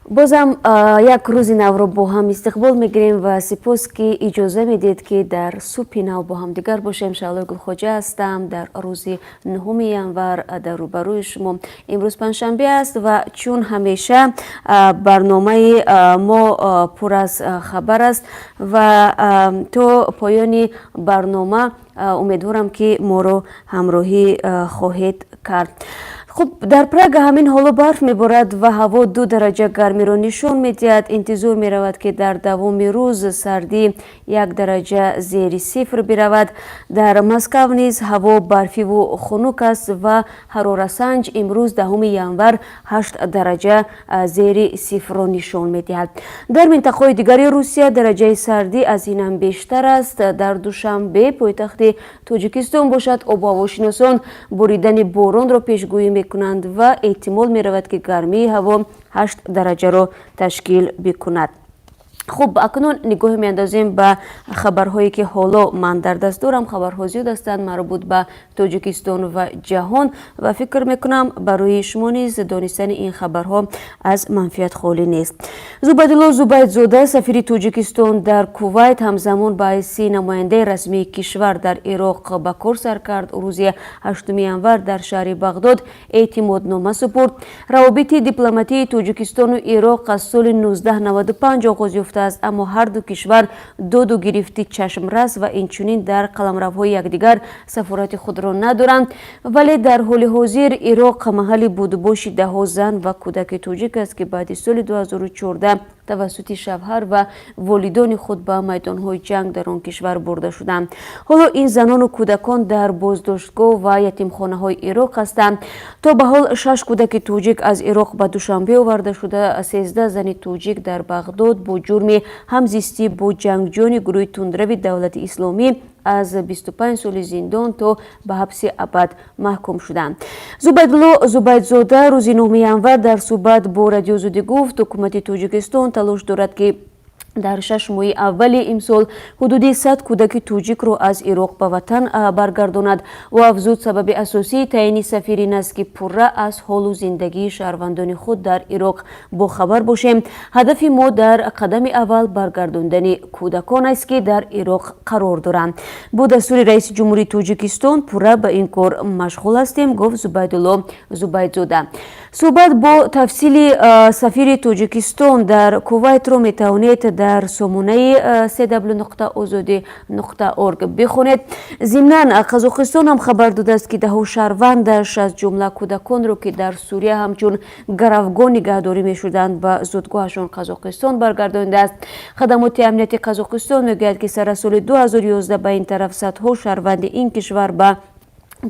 Бозам як рӯзи навро бо ҳам истиқбол мегирем ва сипос, ки иҷоза медиҳед, ки дар субҳи нав бо ҳамдигар бошем. Шаҳлои Гулхоҷа ҳастам. Дар рӯзи 9 январ дар рӯбарӯи шумо. Имрӯз панҷшанбе аст ва чун ҳамеша барномаи мо пур аз хабар аст ва то поёни барнома умедворам, ки моро ҳамроҳӣ хоҳед кард. Хуб, дар Прага ҳамин ҳоло барф меборад ва ҳаво 2 дараҷа гармиро нишон медиҳад. Интизор меравад, ки дар давоми рӯз сардӣ 1 дараҷа зери сифр биравад. Дар Москав низ ҳаво барфиву хунук аст ва ҳарорасанҷ имрӯз, 10 январ, 8 дараҷа зери сифрро нишон медиҳад. Дар минтақаҳои дигари Русия дараҷаи сардӣ аз ин ҳам бештар аст. Дар Душанбе, пойтахти Тоҷикистон бошад, обу ҳавошиносон боридани боронро пешгӯӣ мекунанд ва эҳтимол меравад, ки гармии ҳаво 8 дараҷаро ташкил бикунад. Хуб, акнун нигоҳе меандозем ба хабарҳое, ки ҳоло ман дар даст дорам. Хабарҳо зиёд ҳастанд, марбут ба Тоҷикистон ва ҷаҳон, ва фикр мекунам, барои шумо низ донистани ин хабарҳо аз манфиат холӣ нест. Зубайдулло Зубайдзода, сафири Тоҷикистон дар Кувайт, ҳамзамон ба ҳайси намояндаи расмии кишвар дар Ироқ ба кор сар кард. Рӯзи 8 январ дар шаҳри Бағдод эътимоднома супурд. Равобити дипломатии Тоҷикистону Ироқ аз соли 1995 оғоз ёфтааст, аммо ҳарду кишвар доду гирифти чашмрас ва инчунин дар қаламравҳои якдигар сафорати худро надоранд. Вале дар ҳоли ҳозир Ироқ маҳалли будубоши даҳҳо зан ва кӯдаки тоҷик аст, ки баъди соли 2014 тавассути шавҳар ва волидони худ ба майдонҳои ҷанг дар он кишвар бурда шуданд. Ҳоло ин занону кӯдакон дар боздоштгоҳ ва ятимхонаҳои Ироқ ҳастанд. То ба ҳол шаш кӯдаки тоҷик аз Ироқ ба Душанбе оварда шуда. 13 зани тоҷик дар Бағдод бо ҷурми ҳамзистӣ бо ҷангҷӯёни гурӯҳи тундрави Давлати Исломӣ аз 25 соли зиндон то ба ҳабси абад маҳкум шуданд. Зубайдулло Зубайдзода рӯзи 9 январ дар суҳбат бо Радиои Озодӣ гуфт, ҳукумати Тоҷикистон талош дорад, ки дар 6 моҳи аввали имсол ҳудуди 100 кӯдаки тоҷикро аз Ироқ ба ватан баргардонад. Ӯ афзуд, сабаби асосии таъйини сафир ин аст, ки пурра аз ҳолу зиндагии шаҳрвандони худ дар Ироқ бохабар бошем. Ҳадафи мо дар қадами аввал баргардондани кӯдакон аст, ки дар Ироқ қарор доранд. Бо дастури раиси ҷумҳурии Тоҷикистон пурра ба ин кор машғул ҳастем, гуфт Зубайдулло Зубайдзода. Суҳбат бо тафсили сафири Тоҷикистон дар Кувайтро метавонед дар сомонаи cw.ozodi.org бихонед. Зимнан, Қазоқистон ҳам хабар додааст, ки даҳо шаҳрвандаш, аз ҷумла кӯдаконро, ки дар Сурия ҳамчун гаравгон нигаҳдорӣ мешуданд, ба зодгоҳашон Қазоқистон баргардонидааст. Хадамоти амнияти Қазоқистон мегӯяд, ки сар аз соли 2011 ба ин тараф садҳо шаҳрванди ин кишвар ба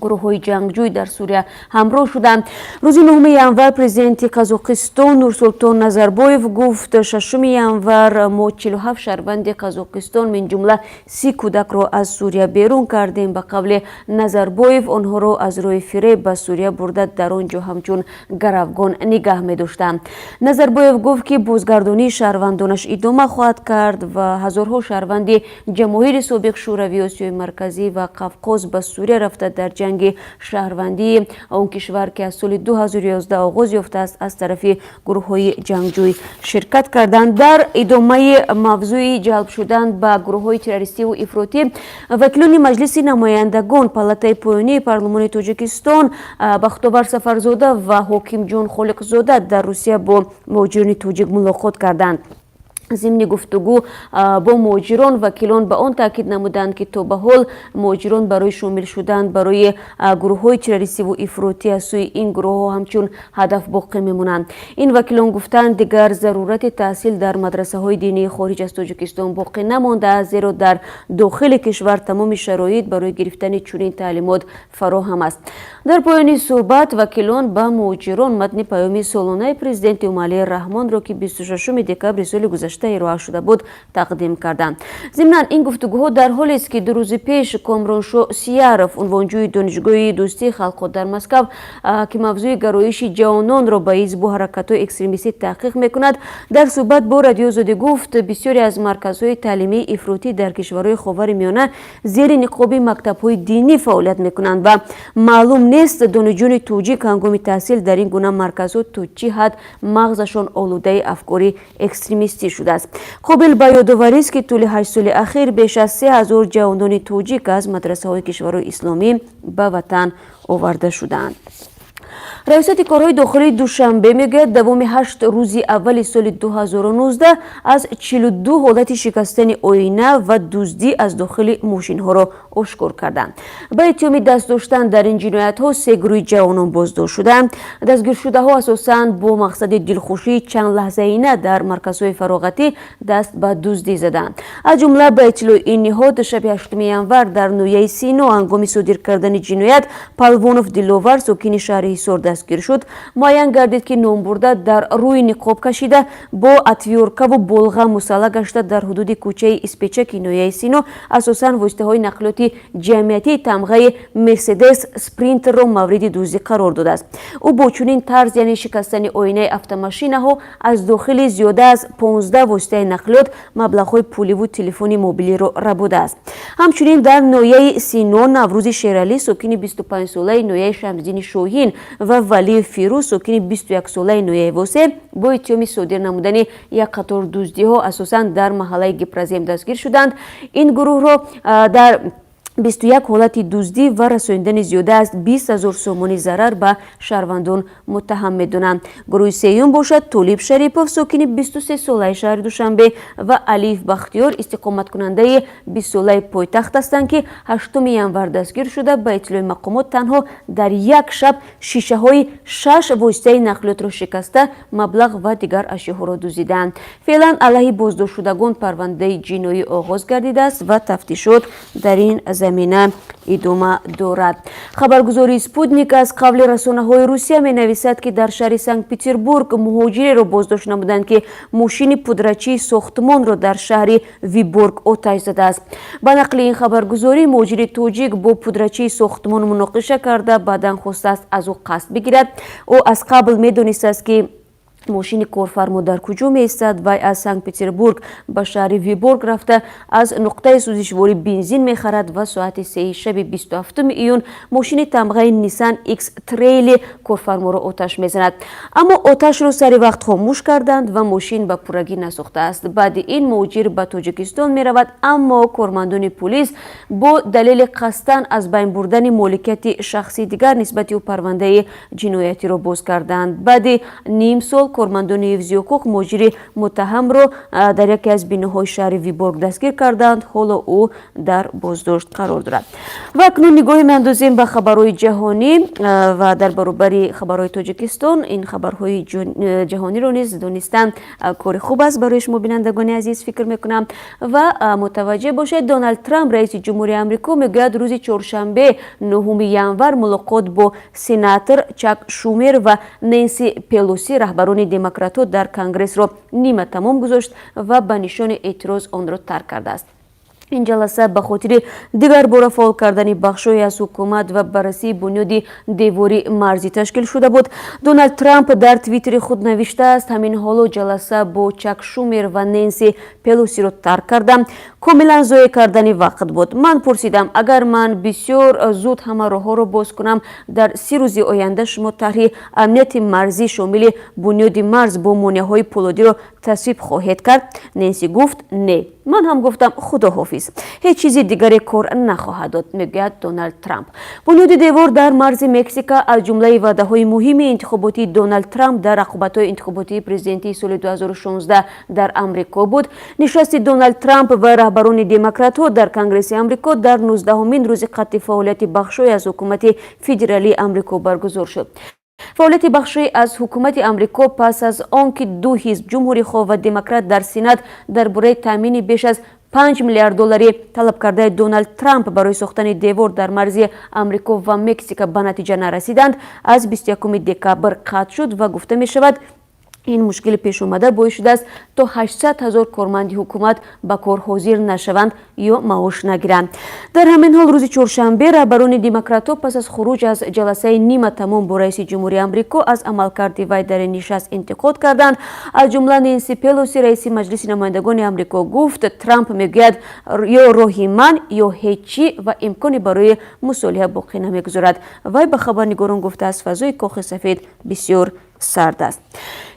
гурӯҳҳои ҷангҷӯй дар Сурия ҳамроҳ шуданд. Рӯзи 9 январ президенти Қазоқистон Нурсултон Назарбоев гуфт, 6 январ мо 47 шаҳрванди Қазоқистон, минҷумла 30 кӯдакро аз Сурия берун кардем. Ба қавли Назарбоев, онҳоро аз роҳи фиреб ба Сурия бурда, дар он ҷо ҳамчун гаравгон нигаҳ медоштанд. Назарбоев гуфт, ки бозгардонии шаҳрвандонаш идома хоҳад кард ва ҳазорҳо шаҳрванди ҷамоҳири собиқ Шӯравии Осиёи Марказӣ ва Қавқоз ба Сурия рафта, дар ҷанги шаҳрвандии он кишвар, ки аз соли 2011 оғоз ёфтааст, аз тарафи гурӯҳҳои ҷангҷӯй ширкат карданд. Дар идомаи мавзӯи ҷалб шудан ба гурӯҳҳои террористиву ифротӣ, вакилони Маҷлиси намояндагон, палатаи поёнии парлумони Тоҷикистон, Бахтовар Сафарзода ва Ҳокимҷон Холиқзода дар Русия бо муҳоҷирони тоҷик мулоқот карданд. Зимни гуфтугӯ бо муҳоҷирон вакилон ба он таъкид намуданд, ки то ба ҳол муҳоҷирон барои шомил шудан барои гурӯҳҳои террористиву ифротӣ аз сӯи ин гурӯҳҳо ҳамчун ҳадаф боқӣ мемонанд. Ин вакилон гуфтанд, дигар зарурати таҳсил дар мадрасаҳои динии хориҷ аз Тоҷикистон боқӣ намондааст, зеро дар дохили кишвар тамоми шароит барои гирифтани чунин таълимот фароҳам аст. Дар поёни суҳбат вакилон ба муҳоҷирон матни паёми солонаи президенти Эмомалӣ Раҳмонро, ки 26 декабри соли гузашта Гузашта ироа шуда буд, тақдим карданд. Зимнан, ин гуфтугӯҳо дар ҳолест, ки 2 рӯзи пеш Комроншо Сияров, унвонҷӯи Донишгоҳи дӯстии халқҳо дар Москав, ки мавзӯи гароиши ҷавононро ба ҳизбу ҳаракатҳои экстремистӣ таҳқиқ мекунад, дар суҳбат бо Радиои Озодӣ гуфт, бисёре аз марказҳои таълимии ифротӣ дар кишварҳои Ховари Миёна зери ниқоби мактабҳои динӣ фаъолият мекунанд ва маълум нест, донишҷӯёни тоҷик ҳангоми таҳсил дар ин гуна марказҳо то чӣ ҳад мағзашон олудаи афкори экстремистӣ шудааст. Қобил ба ёдоварист, ки тӯли 8 соли ахир беш аз 3000 ҷавонони тоҷик аз мадрасаҳои кишварҳои исломӣ ба ватан оварда шудаанд. Раёсати корҳои дохилии Душанбе мегӯяд, давоми 8 рӯзи аввали соли 2019 аз 42 ҳолати шикастани оина ва дуздӣ аз дохили мошинҳоро ошкор карданд. Ба иттиҳоми даст доштан дар ин ҷиноятҳо се гурӯҳи ҷавонон боздошт шуданд. Дастгиршудаҳо асосан бо мақсади дилхушии чанд лаҳзаина дар марказҳои фароғатӣ даст ба дуздӣ заданд. Аз ҷумла, ба иттилои ин ниҳод, шаби 8 январ дар ноҳияи Сино ҳангоми содир кардани ҷиноят Палвонов Диловар, сокини шаҳри Ҳисор, дастгир шуд. Муайян гардид, ки номбурда дар рӯи ниқоб кашида, бо отвёрткаву болға мусаллаҳ гашта, дар ҳудуди кӯчаи Испечаки ноҳияи Сино асосан воситаҳои нақлиёти ҷамъиятии тамғаи Мерседес Спринтерро мавриди дуздӣ қарор додааст. Ӯ бо чунин тарз, яъне шикастани оинаи автомашинаҳо, аз дохили зиёда аз 15 воситаи нақлиёт маблағҳои пуливу телефони мобилиро рабудааст. Ҳамчунин дар ноҳияи Сино Наврӯзи Шералӣ, сокини 25-солаи ноҳияи Шамсиддини Шоҳин, ва Валиев Фирӯз, сокини 21-солаи ноҳияи Восе, бо иттиҳоми содир намудани як қатор дуздиҳо асосан дар маҳаллаи Гипрозем дастгир шуданд. Ин гурӯҳро дар 21 ҳолати дуздӣ ва расонидани зиёда аз 20 000 сомонӣ зарар ба шаҳрвандон муттаҳам медонанд. Гурӯҳи сеюм бошад, Толиб Шарипов, сокини 23-солаи шаҳри Душанбе, ва Алиев Бахтиёр, истиқоматкунандаи 20-солаи пойтахт ҳастанд, ки 8 январ дастгир шуда, ба иттилои мақомот, танҳо дар як шаб шишаҳои шаш воситаи нақлиётро шикаста, маблағ ва дигар ашёҳоро дуздидаанд. Феълан алайҳи боздоштшудагон парвандаи ҷиноӣ оғоз гардидааст ва тафтишот дар ин замина идома дорад. Хабаргузории Спутник аз қавли расонаҳои Русия менависад, ки дар шаҳри Санкт Петербург муҳоҷиреро боздошт намуданд, ки мошини пудрачии сохтмонро дар шаҳри Виборг оташ задааст. Ба нақли ин хабаргузорӣ, муҳоҷири тоҷик бо пудрачии сохтмон муноқиша карда, баъдан хостааст аз ӯ қасд бигирад. Ӯ аз қабл медонистааст, ки мошини корфармо дар куҷо меистад. Вай аз Санкт Петербург ба шаҳри Виборг рафта, аз нуқтаи сӯзишворӣ бензин мехарад ва соати 3-и шаби 27 июн мошини тамғаи Ниссан Икс Трейли корфарморо оташ мезанад. Аммо оташро сари вақт хомӯш карданд ва мошин ба пуррагӣ насӯхтааст. Баъди ин муҳоҷир ба Тоҷикистон меравад, аммо кормандони пулис бо далели қасдан аз байн бурдани моликияти шахсии дигар нисбати ӯ парвандаи ҷиноятиро боз карданд. Баъди ним сол кормандони ҳифзи ҳуқуқ муҳоҷири муттаҳамро дар яке аз биноҳои шаҳри Виборг дастгир карданд. Ҳоло ӯ дар боздошт қарор дорад. Ва акнун нигоҳе меандозем ба хабарҳои ҷаҳонӣ ва дар баробари хабарҳои Тоҷикистон ин хабарҳои ҷаҳониро низ донистан кори хуб аст барои шумо, бинандагони азиз, фикр мекунам, ва мутаваҷҷеҳ бошед. Доналд Трамп, раиси ҷумҳури Амрико, мегӯяд, рӯзи чоршанбе, 9 январ, мулоқот бо сенатор Чак Шумер ва Ненси Пелоси, раҳбарони демократҳо дар Конгрессро нима тамом гузошт ва ба нишони эътироз онро тарк кардааст. Ин ҷаласа ба хотири дигарбора фаъол кардани бахшҳое аз ҳукумат ва баррасии бунёди девори марзӣ ташкил шуда буд. Доналд Трамп дар Твиттери худ навиштааст: «Ҳамин ҳоло ҷаласа бо Чак Шумер ва Ненси Пелосиро тарк кардам. Комилан зоеъ кардани вақт буд. Ман пурсидам: агар ман бисёр зуд ҳама роҳҳоро боз кунам, дар 30 рӯзи оянда шумо тарҳи амнияти марзӣ, шомили бунёди марз бо монеаҳои пӯлодиро тасвиб хоҳед кард? Ненси гуфт: не. Ман ҳам гуфтам: худоҳофиз. Ҳеҷ чизи дигаре кор нахоҳад дод», мегӯяд Доналд Трамп. Бунёди девор дар марзи Мексика аз ҷумлаи ваъдаҳои муҳими интихоботии Доналд Трамп дар рақобатҳои интихоботии президентии соли 2016 дар Амрико буд. Нишасти Доналд Трамп ва раҳбарони демократҳо дар Конгресси Амрико дар 19-умин рӯзи қатъи фаъолияти бахшҳое аз ҳукумати федералии Амрико баргузор шуд. Фаъолияти бахшҳои аз ҳукумати Амрико пас аз он ки ду ҳизб, ҷумҳурихоҳ ва демократ, дар Сенат дар бораи таъмини беш аз 5 миллиард доллари талабкардаи Доналд Трамп барои сохтани девор дар марзи Амрико ва Мексика ба натиҷа нарасиданд, аз 21 декабр қатъ шуд ва гуфта мешавад. Ин мушкили пешомада боис шудааст, то 800 ҳазор корманди ҳукумат ба кор ҳозир нашаванд ё маош нагиранд. Дар ҳамин ҳол, рӯзи чоршанбе раҳбарони демократҳо пас аз хуруҷ аз ҷаласаи ниматамом бо раиси ҷумҳури Амрико аз амалкарди вай дар ин нишаст интиқод карданд. Аз ҷумла Ненси Пелоси, раиси Маҷлиси намояндагони Амрико, гуфт, Трамп мегӯяд: «Ё роҳи ман, ё ҳеччӣ», ва имконе барои мусолиҳа боқӣ намегузорад. Вай ба хабарнигорон гуфтааст, фазои Кохи Сафед бисёр сард аст.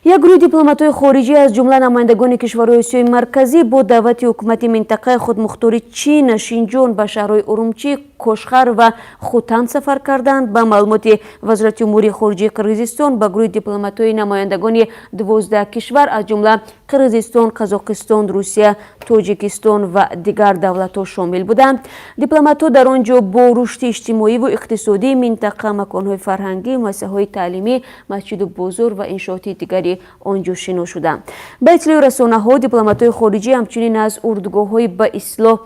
Як гурӯҳи дипломатҳои хориҷӣ, аз ҷумла намояндагони кишварҳои Осиёи Марказӣ, бо даъвати ҳукумати минтақаи худмухтори Чин Шинҷон ба шаҳрҳои Урумчӣ, Кошғар ва Хутан сафар карданд. Ба маълумоти Вазорати умури хориҷии Қирғизистон, ба гурӯҳи дипломатҳои намояндагони 12 кишвар, аз ҷумла Қирғизистон, Қазоқистон, Русия, Тоҷикистон ва дигар давлатҳо шомил буданд. Дипломатҳо дар он ҷо бо рушди иҷтимоиву иқтисодии минтақа, маконҳои фарҳангӣ, муассисаҳои таълимӣ, масҷиду бозор ва иншооти дигари он ҷо шинос шуданд. Ба иттилои расонаҳо, дипломатҳои хориҷӣ ҳамчунин аз урдугоҳҳои ба истилоҳ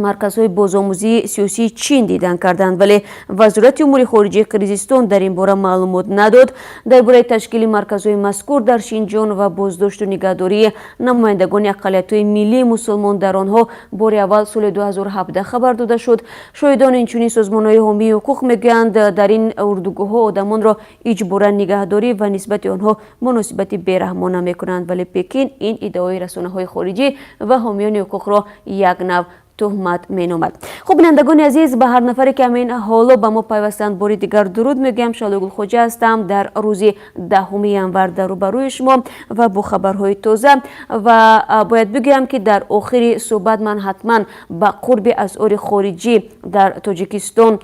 марказҳои бозомӯзии сиёсии Чин дидан карданд, вале Вазорати умури хориҷии Қирғизистон дар ин бора маълумот надод. Дар бораи ташкили марказҳои мазкур дар Шинҷон ва боздошту нигаҳдории намояндагони ақаллиятҳои миллии мусулмон дар онҳо бори аввал соли 2017 хабар дода шуд. Шоҳидон, инчунин созмонҳои ҳомии ҳуқуқ мегӯянд, дар ин урдугоҳҳо одамонро иҷборан нигаҳдорӣ ва нисбати онҳо муносибати бераҳмона мекунанд, вале Пекин ин иддаои расонаҳои хориҷӣ ва ҳомиёни ҳуқуқро як нав туҳмат меномад. Хуб, бинандагони азиз, ба ҳар нафаре, ки ҳамин ҳоло ба мо пайвастанд, бори дигар дуруд мегӯям. Шаҳлои Гулхоҷа ҳастам, дар рӯзи 10 январ дар рӯбарӯи шумо ва бо хабарҳои тоза. Ва бояд бигӯям, ки дар охири суҳбат ман ҳатман ба қурби асъори хориҷӣ дар Тоҷикистон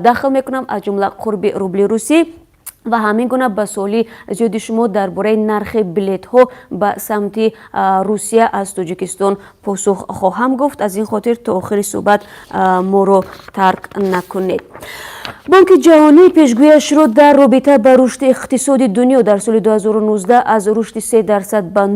дахл мекунам, аз ҷумла қурби рубли русӣ, ва ҳамин гуна ба суоли зиёди шумо дар бораи нархи билетҳо ба самти Русия аз Тоҷикистон посух хоҳам гуфт. Аз ин хотир то охири суҳбат моро тарк накунед. Бонки Ҷаҳонӣ пешгӯяшро дар робита ба рушди иқтисоди дунё дар соли 2019 аз рушди 3% ба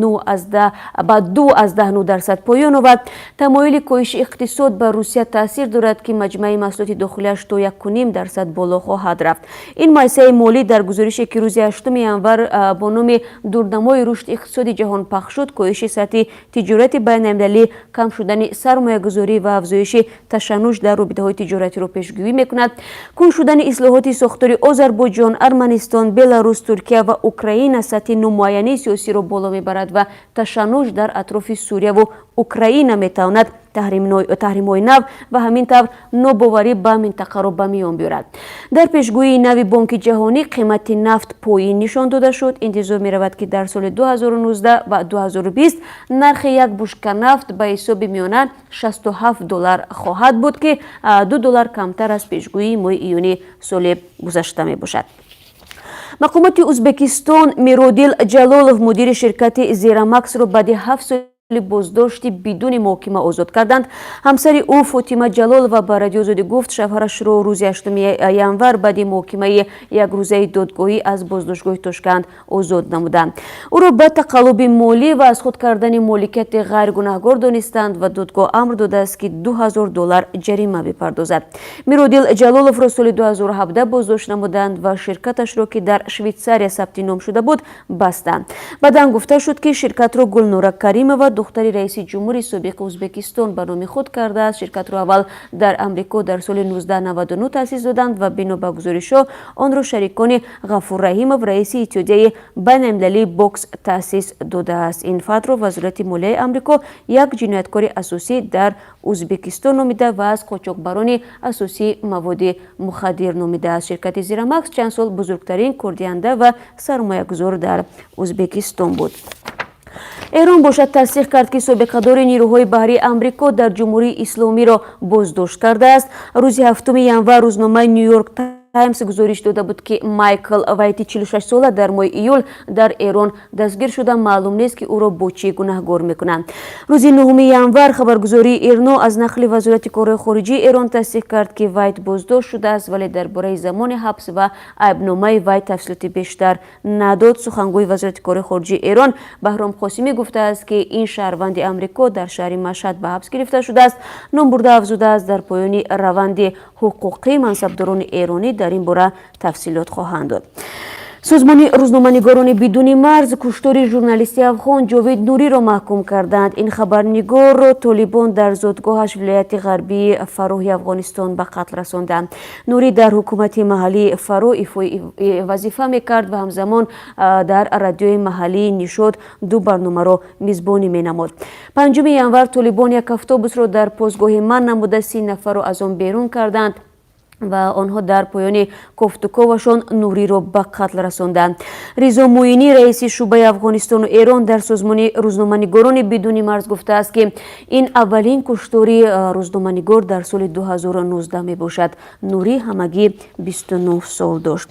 2,9% поён овард. Тамоили коҳиши иқтисод ба Русия таъсир дорад, ки маҷмӯи маҳсулоти дохилиаш то 1,5% боло хоҳад рафт. Ин муассисаи молӣ дар гузорише, ки рӯзи 8 январ бо номи «Дурнамои рушди иқтисоди ҷаҳон» пахш шуд, коҳиши сатҳи тиҷорати байналмилалӣ, кам шудани сармоягузорӣ ва афзоиши ташаннуҷ дар робитаҳои тиҷоратиро пешгӯӣ мекунад. Кунд шудани ислоҳоти сохтори Озарбойҷон, Арманистон, Беларус, Туркия ва Украина сатҳи номуайянии сиёсиро боло мебарад ва ташаннуҷ дар атрофи Сурияву Украина метавонад таҳримҳои нав ва ҳамин тавр нобоварӣ ба минтақаро ба миён биёрад. Дар пешгӯии нави Бонки Ҷаҳонӣ қимати нафт поин нишон дода шуд. Интизор меравад, ки дар соли 2019 ва 2020 нархи як бушка нафт ба ҳисоби миёна 67 доллар хоҳад буд, ки 2 доллар камтар аз пешгӯии моҳи июни соли гузашта мебошад. Мақомоти Ӯзбекистон Миродил Ҷалолов, мудири ширкати Зерамаксро, баъди 7 соли боздошти бидуни муҳокима озод карданд. Ҳамсари ӯ Фотима Ҷалолова ба Радиои Озодӣ гуфт, шавҳарашро рӯзи 8 январ баъди муҳокимаи якрӯзаи додгоҳӣ аз боздоштгоҳи Тошканд озод намуданд. Ӯро ба тақаллуби молӣ ва аз худ кардани моликияти ғайргунаҳгор донистанд ва додгоҳ амр додааст, ки 2000 доллар ҷарима бипардозад. Миродил Ҷалоловро соли 2017 боздошт намуданд ва ширкаташро, ки дар Швейтсария сабти ном шуда буд, бастанд. Баъдан гуфта шуд, ки ширкатро Гулнора Каримова, духтари раиси ҷумҳури собиқи Ӯзбекистон, ба номи худ кардааст. Ширкатро аввал дар Амрико дар соли 1999 таъсис доданд ва бино ба гузоришҳо онро шарикони Ғафур Раҳимов, раиси Иттиҳодияи байналмилалии бокс, таъсис додааст. Ин фардро Вазорати молияи Амрико як ҷинояткори асосӣ дар Ӯзбекистон номида ва аз қочоқбарони асосии маводи мухаддир номидааст. Ширкати Зирамакс чанд сол бузургтарин кордиҳанда ва сармоягузор дар Ӯзбекистон буд. Эрон бошад, тасдиқ кард, ки собиқадори нирӯҳои баҳрии Амрико дар Ҷумҳурии Исломиро боздошт кардааст. Рӯзи 7 январ рӯзномаи Нью Йорк Таймс гузориш дода буд, ки Майкл Вайти 46сола дар моҳи июл дар Эрон дастгир шуда. Маълум нест, ки ӯро бо чӣ гунаҳгор мекунанд. Рӯзи 9 январ хабаргузории Ирно аз нақли Вазорати корҳои хориҷии Эрон тасдиқ кард, ки Вайт боздошт шудааст, вале дар бораи замони ҳабс ва айбномаи вай тафсилоти бештар надод. Сухангӯи Вазорати корҳои хориҷии Эрон Баҳром Қосимӣ гуфтааст, ки ин шаҳрванди Амрико дар шаҳри Машҳад ба ҳабс гирифта шудааст. Номбурда афзудааст, дар поёни раванди ҳуқуқӣ мансабдорони эронӣ дар ин бора тафсилот хоҳанд дод. Созмони Рӯзноманигорони бидуни марз куштори журналисти афғон Ҷовид Нуриро маҳкум карданд. Ин хабарнигорро толибон дар зодгоҳаш, вилояти ғарбии Фароҳи Афғонистон, ба қатл расонданд. Нурӣ дар ҳукумати маҳаллии Фароҳ ифои вазифа мекард ва ҳамзамон дар радиои маҳаллии Нишот ду барномаро мизбонӣ менамуд. 5 январ толибон як автобусро дар постгоҳе манъ намуда, 30 нафарро аз он берун карданд ва онҳо дар поёни кофтуковашон Нуриро ба қатл расонданд. Ризо Муинӣ, раиси шӯъбаи Афғонистону Эрон дар созмони Рӯзноманигорони бидуни марз, гуфтааст, ки ин аввалин куштори рӯзноманигор дар соли 2019 мебошад. Нурӣ ҳамагӣ 29 сол дошт.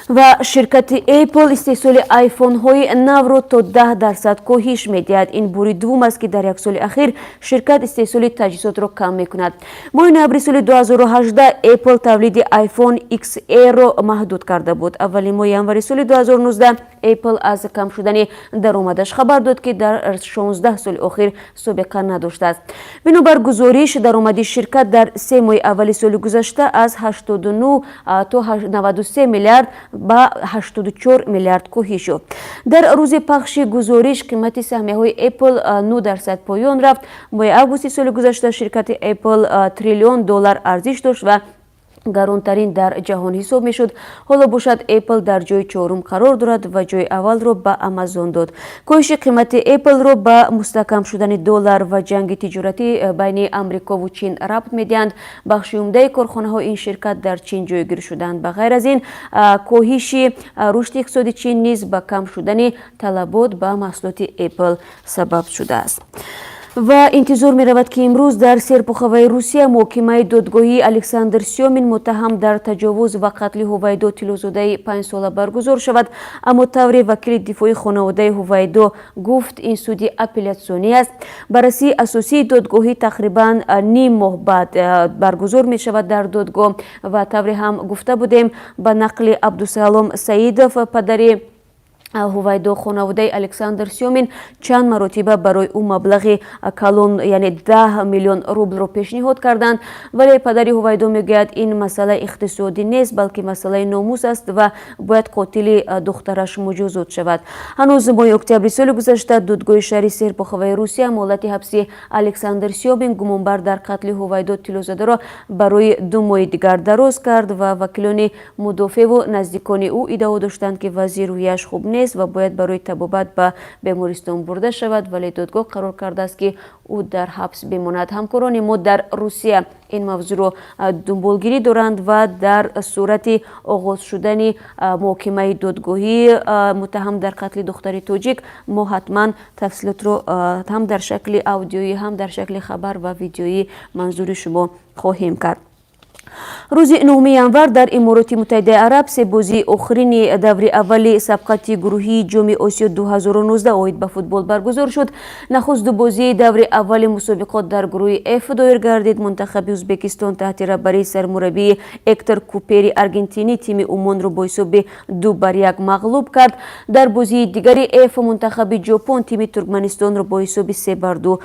Ва ширкати Apple истеҳсоли айфонҳои навро то 10% коҳиш медиҳад. Ин бори дуввум аст, ки дар як соли ахир ширкат истеҳсоли таҷҳизотро кам мекунад. Моҳи ноябри соли 2018 Apple тавлиди iPhone XR-ро маҳдуд карда буд. Аввали моҳи январи соли 2019 Apple аз кам шудани даромадаш хабар дод, ки дар 16 соли охир собиқа надоштааст. Бинобар гузориш, даромади ширкат дар 3 моҳи аввали соли гузашта аз 89 то 93 миллиард ба 84 миллиард коҳиш ёфт. Дар рӯзи пахши гузориш қимати саҳмияҳои Apple 9% поён рафт. Моҳи августи соли гузашта ширкати Apple триллион доллар арзиш дошт ва гаронтарин дар ҷаҳон ҳисоб мешуд. Ҳоло бошад, Apple дар ҷои чорум қарор дорад ва ҷои аввалро ба Амазон дод. Коҳиши қимати Apple-ро ба мустаҳкам шудани доллар ва ҷанги тиҷоратӣ байни Амрикову Чин рабт медиҳанд. Бахши умдаи корхонаҳои ин ширкат дар Чин ҷойгир шуданд. Ба ғайр аз ин, коҳиши рушди иқтисоди Чин низ ба кам шудани талабот ба маҳсулоти Apple сабаб шудааст. Ва интизор меравад, ки имрӯз дар Серпуховаи Русия муҳокимаи додгоҳии Александр Сёмин, муттаҳам дар таҷовуз ва қатли Ҳувайдо Тиллозодаи 5-сола, баргузор шавад. Аммо тавре вакили дифои хонаводаи Ҳувайдо гуфт, ин суди апеллятсионӣ аст. Баррасии асосии додгоҳӣ тақрибан ним моҳ баъд баргузор мешавад дар додгоҳ. Ва тавре ҳам гуфта будем, ба нақли Абдусалом Саидов, падари Ҳувайдо, хонаводаи Александр Сёмин чанд маротиба барои ӯ маблағи калон, яъне 10 миллион рублро пешниҳод карданд. Вале падари Ҳувайдо мегӯяд, ин масъала иқтисодӣ нест, балки масъалаи номус аст ва бояд қотили духтараш муҷозот шавад. Ҳанӯз моҳи октябри соли гузашта додгоҳи шаҳри Серпуховаи Русия муҳлати ҳабси Александр Сёмин, гумонбар дар қатли Ҳувайдо Тиллозадаро, барои 2 моҳи дигар дароз кард. Ва вакилони мудофеъву наздикони ӯ иддао доштанд, ки вазъи рӯҳияш хуб нест ва бояд барои табобат ба бемористон бурда шавад, вале додгоҳ қарор кардааст, ки ӯ дар ҳабс бимонад. Ҳамкорони мо дар Русия ин мавзӯъро дунболгирӣ доранд ва дар сурати оғоз шудани муҳокимаи додгоҳии муттаҳам дар қатли духтари тоҷик мо ҳатман тафсилотро ҳам дар шакли аудиоӣ, ҳам дар шакли хабар ва видеоӣ манзури шумо хоҳем кард. Рӯзи 9 январ дар Имороти Муттаҳидаи Араб се бозии охирини даври аввали сабқати гурӯҳии Ҷоми Осиё 2019 оид ба футбол баргузор шуд. Нахуст ду бозии даври аввали мусобиқот дар гурӯҳи Ф доир гардид. Мунтахаби Ӯзбекистон таҳти раҳбарии сармураббии Эктор Купери аргентинӣ тими Умонро бо ҳисоби 2-1 мағлуб кард. Дар бозии дигари Ф мунтахаби Ҷопон тими Туркманистонро бо ҳисоби 3-2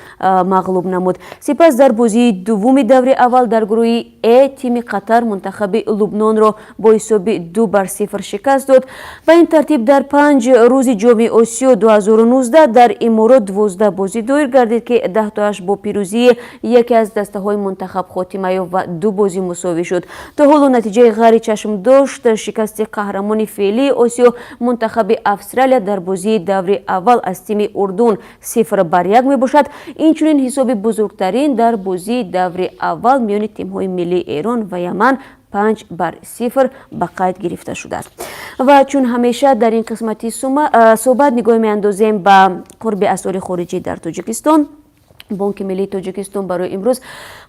мағлуб намуд. Сипас дар бозии дуввуми даври аввал дар гурӯҳи Э тими Қатар мунтахаби Лубнонро бо ҳисоби 2-0 шикаст дод. Ба ин тартиб, дар 5 рӯзи Ҷоми Осиё 2019 дар Иморот 12 бозӣ доир гардид, ки 10тоаш бо пирӯзии яке аз дастаҳои мунтахаб хотима ёфт ва ду бозӣ мусовӣ шуд. То ҳоло натиҷаи ғайричашмдошт шикасти қаҳрамони феълии Осиё, мунтахаби Австралия, дар бозии даври аввал аз тими Урдун 0-1 мебошад. Инчунин ҳисоби бузургтарин дар бозии даври аввал миёни тимҳои миллии Эрон ва Яман 5-0 ба қайд гирифта шудааст. Ва чун ҳамеша дар ин қисмати суҳбат нигоҳ меандозем ба қурби асъори хориҷӣ дар Тоҷикистон. Бонки миллии Тоҷикистон барои имрӯз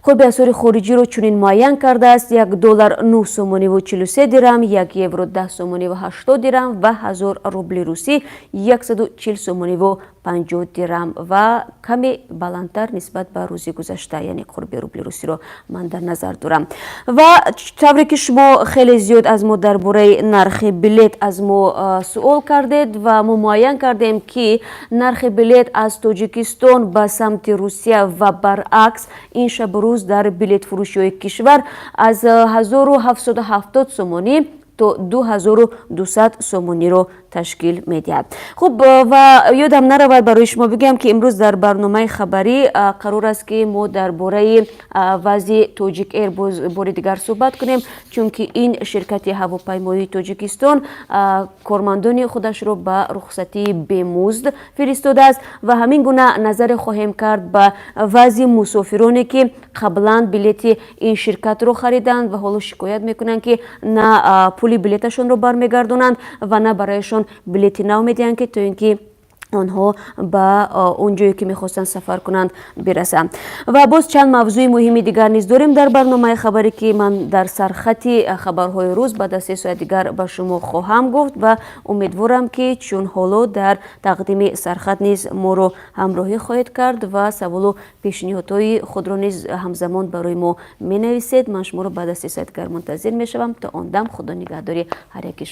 қурби асъори хориҷиро чунин муайян кардааст: 1 доллар 9 сомониву 43 дирам, 1 евро 10 сомониву 80 дирам ва 1000 рубли русӣ 140 сомониву 50 дирам ва каме баландтар нисбат ба рӯзи гузашта, яъне қурби рубли русиро ман дар назар дорам. Ва тавре ки шумо хеле зиёд аз мо дар бораи нархи билет аз мо суол кардед ва мо муайян кардем, ки нархи билет аз Тоҷикистон ба самти Русия ва баръакс ин шабу рӯз дар билетфурӯшиҳои кишвар аз 1770 сомонӣ То 2200 сомониро ташкил медиҳад. Хуб, ва ёдам наравад, барои шумо бигӯям, ки имрӯз дар барномаи хабарӣ қарор аст, ки мо дар бораи вазъи Тоҷик Эйр бори дигар суҳбат кунем, чунки ин ширкати ҳавопаймоии Тоҷикистон кормандони худашро ба рухсатии бемузд фиристодааст ва ҳамин гуна назаре хоҳем кард ба вазъи мусофироне, ки қаблан билети ин ширкатро хариданд ва ҳоло шикоят мекунанд, ки на пули билеташонро бармегардонанд ва на барояшон билети нав медиҳанд, ки то ин ки онҳо ба он ҷое, ки мехостанд сафар кунанд, бирасанд. Ва боз чанд мавзӯи муҳими дигар низ дорем дар барномаи хабарӣ, ки ман дар сархати хабарҳои рӯз баъд аз 3 соат дигар ба шумо хоҳам гуфт ва умедворам, ки чун ҳоло дар тақдими сархат низ моро ҳамроҳӣ хоҳед кард ва саволу пешниҳодҳои худро низ ҳамзамон барои мо менависед. Ман шуморо баъд аз 3 соат дигар мунтазир мешавам. То он дам Худо нигаҳдори ҳар яки шумо.